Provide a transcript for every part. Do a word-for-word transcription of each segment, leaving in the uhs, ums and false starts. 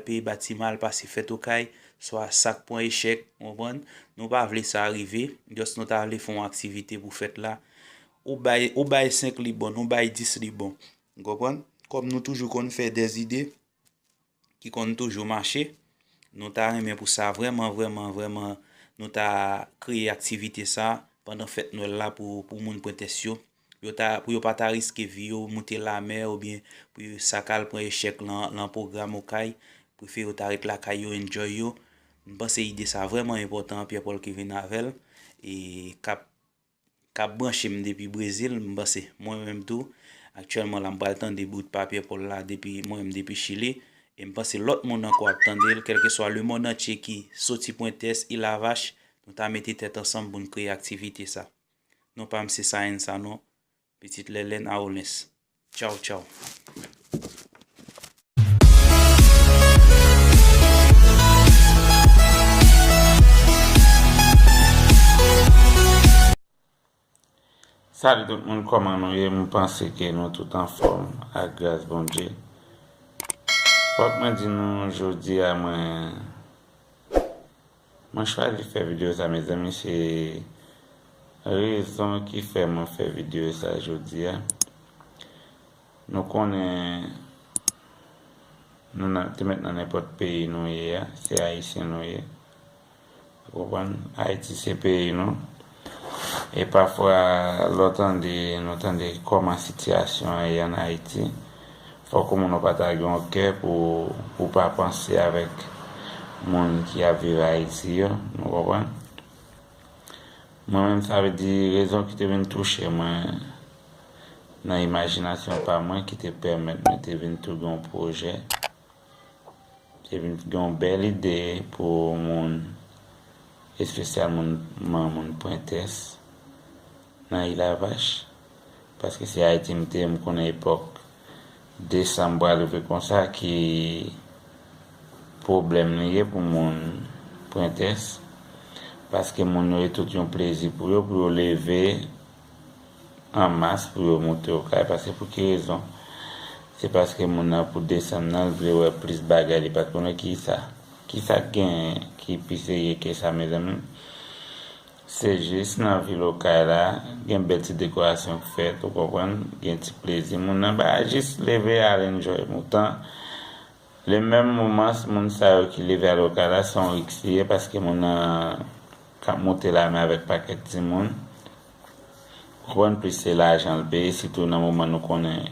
peye batiman, al pase fèt Okay, swa sa k pran echèk, w konprann? Nou pa vle sa rive, just nou ta vle fè yon aktivite pou fèt la. Ou bay, ou bay senk li bon, nou bay dis li bon. W konprann? Kòm nou toujou konn fè dèzide ki konn toujou mache, nou ta renmen pou sa vrèman, vrèman, vrèman, nou ta kreye aktivite sa pandan fèt Nwèl la pou, pou moun Pwentès yo. Yo ta, pou yo pa ta riske vi yo, moute lamè oubyen pou yo sa k al pran echèk lan, lan pwogram Okay, prefere yo ta ret lakay yo, enjoy yo. M panse ide sa vrèman enpòtan, Pierre Paul ki vin avè l, e k ap, k ap branche m depi Brezil, m panse. Mwen menm tou, aktyèlman la, m pral tande bout pa Pierre Paul la, depi, mwen menm depi Chili, e m panse lòt moun ankò ap tande l, kèlkeswa lemonn antye ki soti Pwentès, Ilavach, nou ta mete tèt ansanm pou n kreye aktivite sa. Non pa m se Saen Sanon, pitit Lèlèn Aolens. Tchaw, tchaw. Salut tout moun, kòman nou ye? M panse ke nou tout anfòm ak gras Bondye. Fòk mwen di nou, jodi a mwen, mwen chwazi fè videyo sa, mezanmi, se rezon ki fè mwen fè videyo sa jodi a. Nou konnen nou nan, te mèt nan nenpòt peyi nou ye a, se Ayisyen nou ye. Ou konprann? Ayiti se peyi nou. E pafwa, lè w tande, nou tande kòman sitiyasyon an ye ann Ayiti, fòk ou moun ou pa ta gen yon kè pou ou pa panse avèk moun ki ap viv Ayiti yo, nou konprann? Mwen menm, sa vle di rezon ki te vin touche mwen nan imajinasyon pa mwen ki te pèmèt mwen te vin tou gen yon pwojè, te vin gen yon bèl ide pou moun, espesyalman moun Pwentès nan Ilavach, paske se Ayiti m te ye, m konnen epòk desanm pral rive konsa ki pwoblèm li ye pou moun Pwentès, paske moun yo e tout yon plezi pou yo, pou yo leve an mas pou yo moute Okay, paske pou ki rezon? Se paske moun nan pou desann nan, l vle wè plis bagay, li pa t konnen kisa. Kisa k genyen ki pi serye ke sa, mezanmi? Se jis nan vil Okay la, gen bèl ti dekorasyon k fèt, ou konprann, gen ti plezi. Moun nan ba jis leve al enjoy mouton. Le menm moman, moun sa yo ki leve al Okay la, se yon riks li ye, paske moun nan k ap moute lame avèk pakèt timoun. Ou konprann, plis se lajan l peye, sitou nan moman nou konnen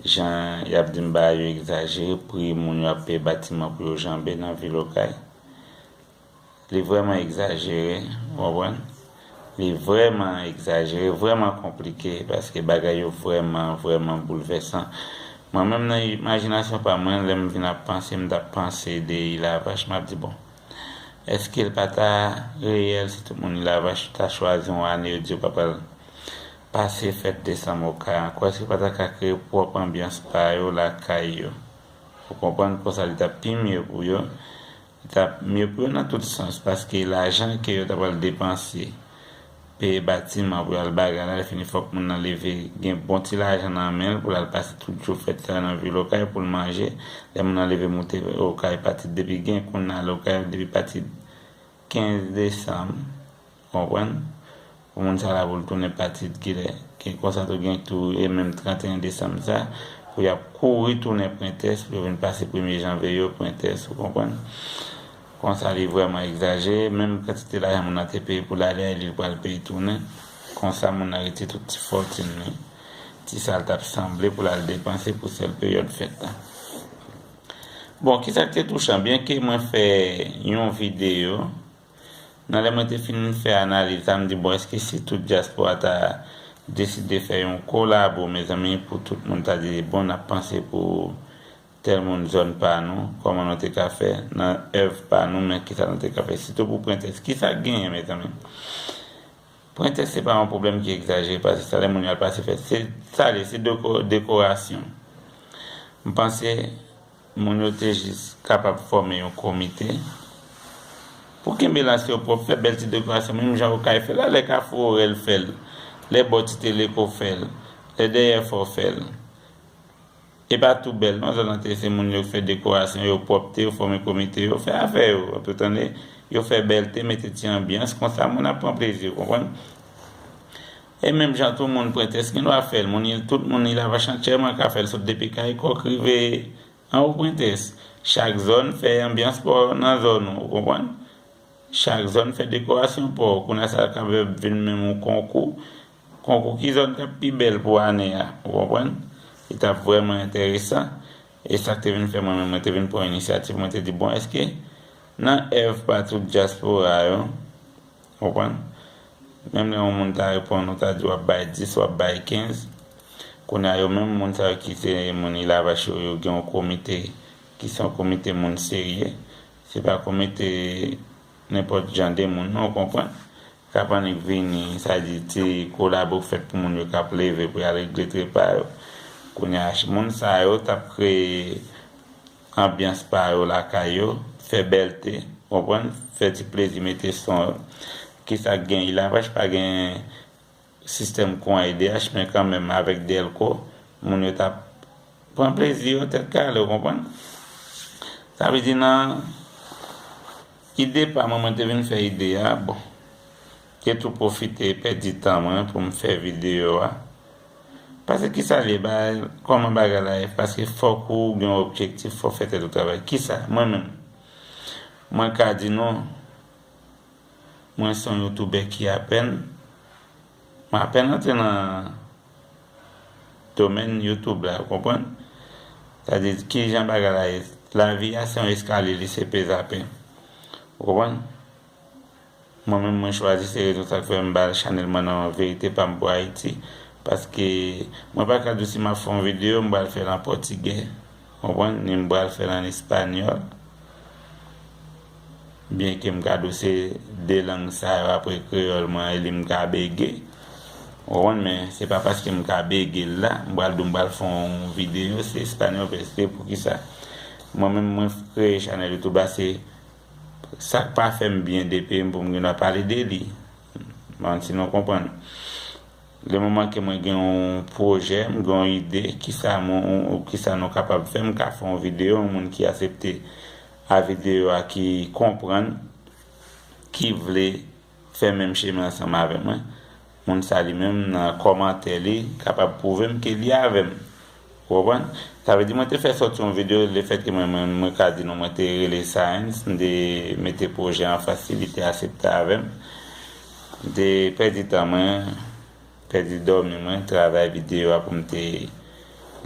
jan y ap di m bagay yo egzajere, pri moun yo ap peye batiman pou yo janbe nan vil Okay. Li vrèman egzajere, ou konprann? Li vrèman egzajere, vrèman konplike, paske bagay yo vrèman, vrèman boulvèsan. Mwen menm nan imajinasyon pa mwen, lè m vin ap panse, m t ap panse de Ilavach, m ap di, bon, èske l pa ta reyèl si tout moun Ilavach ta chwazi yon ane yo di yo pa pral pase fèt desanm Okay ankò? Èske yo pa ta ka kreye pwòp anbyans pa yo lakay yo? Ou konprann, konsa li t ap pi mye pou yo. Li t ap mye pou yo nan tout sans, paske lajan ke yo ta pral depanse, peye batiman pou y al bagay la, lè fini fòk moun nan leve gen bon ti lajan nan men l pou l al pase tout jou fèt sa nan vil Okay pou l manje. Lè moun nan leve moute Okay pati depi gen kounye a Okay depi pati kenz desanm, konprann? Pou moun sa la pou l tounen pati kilè. Gen konsa tou gen tou e menm tranteyen desanm sa, pou y ap kouri tounen Pwentès, pou yo vin pase premye janvye yo Pwentès, ou konprann? Konsa li vrèman egzajere, menm kantite lajan moun nan te peye pou l ale a, li pral peye tounen. Konsa moun nan retire tout ti fòtin li, ti sa l t ap sanble pou l al depanse pou sèl peryòd fèt la. Bon, kisa k te touchan? Byenke mwen fè yon videyo, nan lè mwen te fin fè analiz sa, m di, bon, èske si tout dyaspora ta deside fè yon kolabo, mezanmi, pou tout moun ta di, bon, n ap panse pou tèl moun zòn pa nou, kòman nou te ka fè nan èv pa nou, men kisa nou te ka fè, sitou pou Pwentès. Kisa k genyen, mezanmi? Pwentès se pa yon pwoblèm ki egzajere, paske sa lè moun yo al pase fèt, se sa li ye, se deko-, dekorasyon. M panse moun yo te jis kapab fòme yon komite pou kenbe la, si yo pwòp fè bèl ti dekorasyon, menm jan Okay fè l la, lè Kafou Orèl fè l, lè bò Ti Teleko fè l, lè dèyè Fò fè l. E pa tou bèl non, zòn nan te se moun yo fè dekorasyon, yo pwòpte, yo fòme komite, yo fè afè yo, ou tande? Yo fè bèlte, mete ti anbyans, konsa moun ap pran plezi, ou konprann? E menm jan tou moun Pwentès gen dwa fè l, moun, tout moun Ilavach antyèman ka fè l, sot depi Kayikòk rive anwo Pwentès. Chak zòn fè anbyans pa w nan zòn ou, ou konprann? Chak zòn fè dekorasyon pa w. Kounye a sa kapab vin menm yon konkou. Konkou ki zòn k ap pi bèl pou ane a, ou konprann? Li t ap vrèman enteresan. E sa k te vin fè mwen menm, mwen te vin pran inisyativ, mwen te di, bon, èske nan èv pa tout dyaspora yo, ou konprann? Menm lè yon moun ta reponn, ou ta di w ap bay dis, w ap bay kenz. Kounye a yo menm moun sa yo ki se moun Ilavach yo, yo gen yon komite ki se yon komite moun serye. Se pa komite nenpòt jan de moun, non, ou konprann? K ap annik vini, sa di ti kolabo k fèt pou moun yo k ap leve pou y al regle trepa yo. Kounye a, moun sa yo t ap kreye anbyans pa yo lakay yo, fè bèlte, konprann? Fè ti plezi, mete son. Kisa k gen? Ilavach pa gen sistèm kouran E D H, men kanmenm avèk Delco, moun yo t ap pran plezi yo tèt kale, ou konprann? Sa vle di nan ide pa mwen, mwen te vin fè ide a, bon, te tou pwofite pèdi tan mwen pou m fè videyo a. Paske kisa l ye, ba, kòman bagay la ye? Paske fòk ou gen yon objektif, fòk fè tèt ou travay. Kisa? Mwen menm, mwen ka di nou, mwen se yon youtubè ki apèn, mwen apèn antre nan domèn YouTube la, ou konprann? Sa di, ki jan bagay la ye? Lavi a se yon eskalye, li se pezape. Ou konprann? Mwen menm, mwen chwazi se rezon sa k fè m ba chanèl mwen nan Verite Pa M pou Ayiti. Paske mwen pa ka di w si m ap fè yon videyo, m pral fè l an pòtigè. Konprann? Ni m pral fè l an espanyòl. Byenke m ka di w se de lang sa yo apre kreyòl mwen an, e li m ka bege. Ou konprann? Men se pa paske m ka bege l la, m pral di w m pral fè yon videyo, se espanyòl, se poukisa. Mwen menm, mwen kreye chanèl YouTube la, se sa k pa fè m byen depi m pou m gen dwa pale de li. Bon, si nou konprann. Le moman ke mwen gen yon pwojè, m gen yon ide, kisa mwen, kisa nou kapab fè, m ka fè yon videyo, yon moun ki aksepte a videyo a, ki konprann, ki vle fè menm chemen ansanm avè mwen, moun sa li menm nan kòmantè li kapab pwouve m ke li avè m. Ou konprann? Sa vle di mwen te fè sòti yon videyo, lefètke mwen, mwen, mwen ka di nou mwen te rele Science, m te mete pwojè an fas li, li te aksepte avè m. M te pèdi tan mwen, pèdi dòmi mwen, travay videyo a pou m te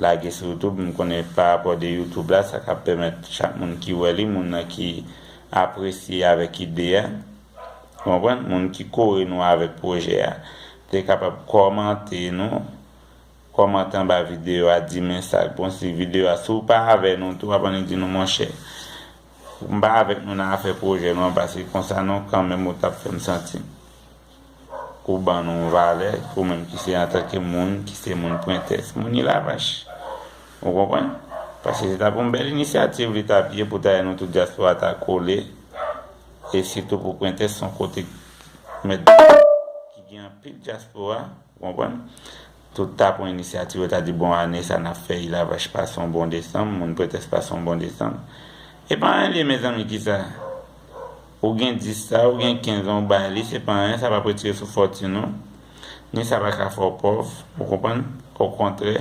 lage sou YouTube. M konnen pa rapò de YouTube la, sa k ap pèmèt chak moun ki wè li, moun nan ki apresye avèk ide a, ou konprann? Moun ki kore nou avèk pwojè a, te kapab kòmante nou, kòmante anba videyo a, di men sa k bon, si videyo a, si w pa avè nou tou, w ap annik di nou, monchè, m pa avèk nou nan afè pwojè nou an, paske konsa non, kanmenm ou t ap fè m santi ou ban nou yon valè, ou menm ki se antanke moun, ki se moun Pwentès, moun Ilavach. Ou konprann? Paske se ta pou yon bèl inisyativ li t ap ye pou ta nou tout dyaspora ta kole, e sitou pou Pwentès, se yon kote mèt ki gen anpil dyaspora, ou konprann? Tout ta pran inisyativ, yo ta di, bon, ane sa n ap fè Ilavach pase yon bon desanm, moun Pwentès pase yon bon desanm. E pa anyen li ye, mezanmi, kisa? Ou gen dis sa, ou gen kenz an, ou bay li, se pa anyen, sa p ap retire sou fòtin ou. Ni sa pa ka fè w pòv, ou konprann? Okontrè,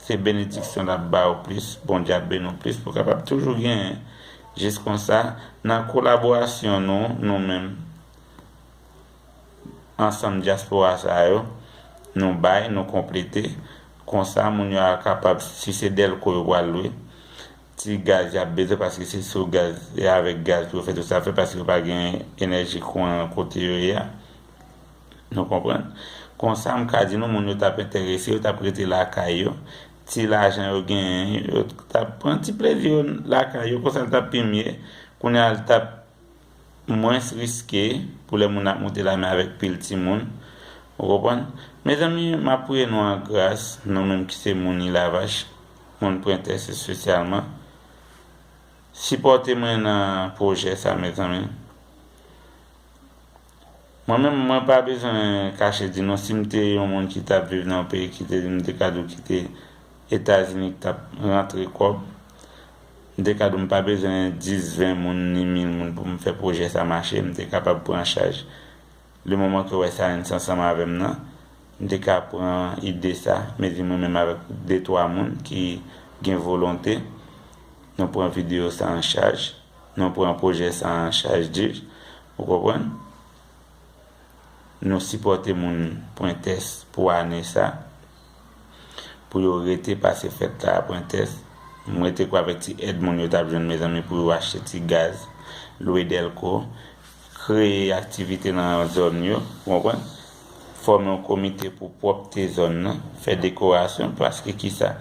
se benediksyon l ap ba w plis, Bondye ap beni w plis pou w kapab toujou genyen. Jis konsa, nan kolaborasyon nou, nou menm, ansanm dyaspora sa yo, nou bay, nou konplete. Konsa, moun yo a kapab, si se Delco yo pral lwe, ti gaz y ap bezwen, paske se sou gaz, e avèk gaz pou yo fè tout sa fè, paske yo pa gen enèji kouran kote yo ye a. Nou konprann? Konsa, m ka di nou, moun yo t ap enterese, yo t ap rete lakay yo. Ti lajan yo genyen, yo t ap pran ti plezi yo lakay yo, konsa l t ap pi mye. Kounye a, l t ap mwens riske pou lè moun ap moute lame avèk pil timoun. Ou konprann? Mezanmi, m ap priye nou an gras, nou menm ki se moun Ilavach, moun Pwentès espesyalman. Sipòte mwen nan pwojè sa, mezanmi. Mwen menm, mwen pa bezwen kache di nou, si m te yon moun ki t ap viv nan yon peyi ki te, m te ka di w ki te Etazini ki t ap rantre kòb. M te ka di w m pa bezwen dis, ven moun, ni mil moun pou m fè pwojè sa mache. M te kapab pran chaj. Le moman ke w wè sa, Sarenn ansanm avè m nan, m te ka pran ide sa, men di mwen menm avèk de, twa moun ki gen volonte, nou pran videyo sa an chaj, nou pran pwojè sa an chaj, di, ou konprann? Nou sipòte moun Pwentès pou ane sa, pou yo rete pase fèt la a Pwentès. M rete kwè avèk ti èd moun yo t ap jwenn, mezanmi, pou yo achte ti gaz, lwe dèlko, kreye aktivite nan zòn yo, ou konprann? Fòme yon komite pou pwòpte zòn nan, fè dekorasyon, paske kisa?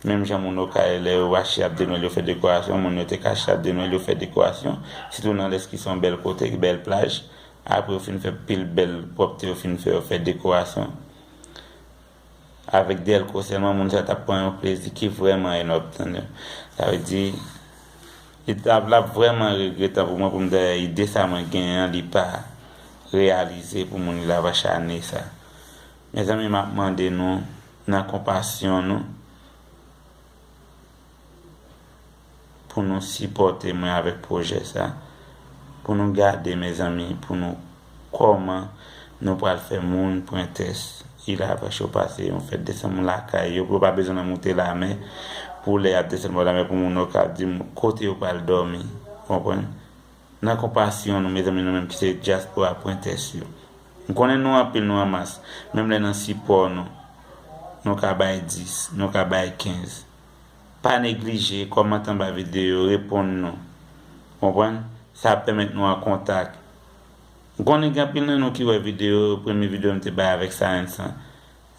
Menm jan moun Okay lè yo achte Ab de Nwèl yo fè dekorasyon, moun yo te ka achte Ab de Nwèl yo fè dekorasyon, sitou nan Lès ki se yon bèl kote, bèl plaj. Apre yo fin fè pil bèl pwòpte, yo fin fè, yo fè dekorasyon. Avèk dèlko sèlman, moun sa t ap pran yon plezi ki vrèman enòm, tande. Sa vle di, li t ap, l ap vrèman regretan pou mwen, pou m di ide sa mwen genyen an, li pa reyalize pou moun Lavach ane sa. Mezanmi, m ap mande nou, nan konpasyon nou, pou nou sipòte mwen avèk pwojè sa, pou nou gade, mezanmi, pou nou, kòman nou pral fè moun Pwentès, Lavach yo pase yon fèt desanm lakay yo, pou yo pa bezwen nan moute lamè, pou lè y ap desann bò lamè, pou moun yo ka di m kote yo pral dòmi, konprann? Nan konpasyon nou, mezanmi, nou menm ki se dyaspora Pwentès yo. M konnen nou anpil, nou an mas, menm lè nan sipò nou, nou ka bay dis, nou ka bay kenz. Pa neglije, kòmante anba videyo, reponn nou. Konprann? Sa ap pèmèt nou an kontak. M konnen gen anpil nan nou ki wè videyo, premye videyo m te bay avèk Sarenn san.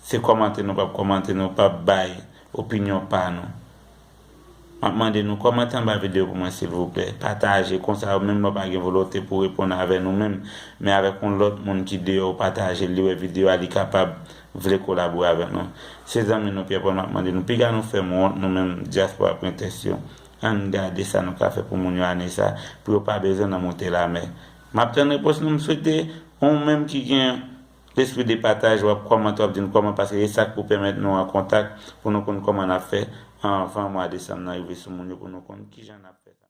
Se kòmante nou p ap kòmante, nou p ap bay opinyon pa nou. M ap mande nou kòmante anba videyo pou mwen, silvouplè. Pataje, konsa menm lè w pa gen volonte pou reponn avè nou menm, men avèk yon lòt moun ki deyò, ou pataje, li wè videyo a, li kapab vle kolabore avèk nou. Se zanmi nou Pyè Pòl, m ap mande nou, piga nou fè m wont, nou menm dyaspora Pwentès yo. Ann gade sa nou ka fè pou moun yo ane sa, pou yo pa bezwen nan moute lamè. M ap tann repons nou, m swete ou menm ki gen lespri de pataj, w ap kòmante, w ap di n kòman, paske e sa k pou pèmèt nou an kontak, pou nou konn kòman n ap fè anvan mwa desanm nan rive sou moun yo, pou nou konn kijan n ap fè sa.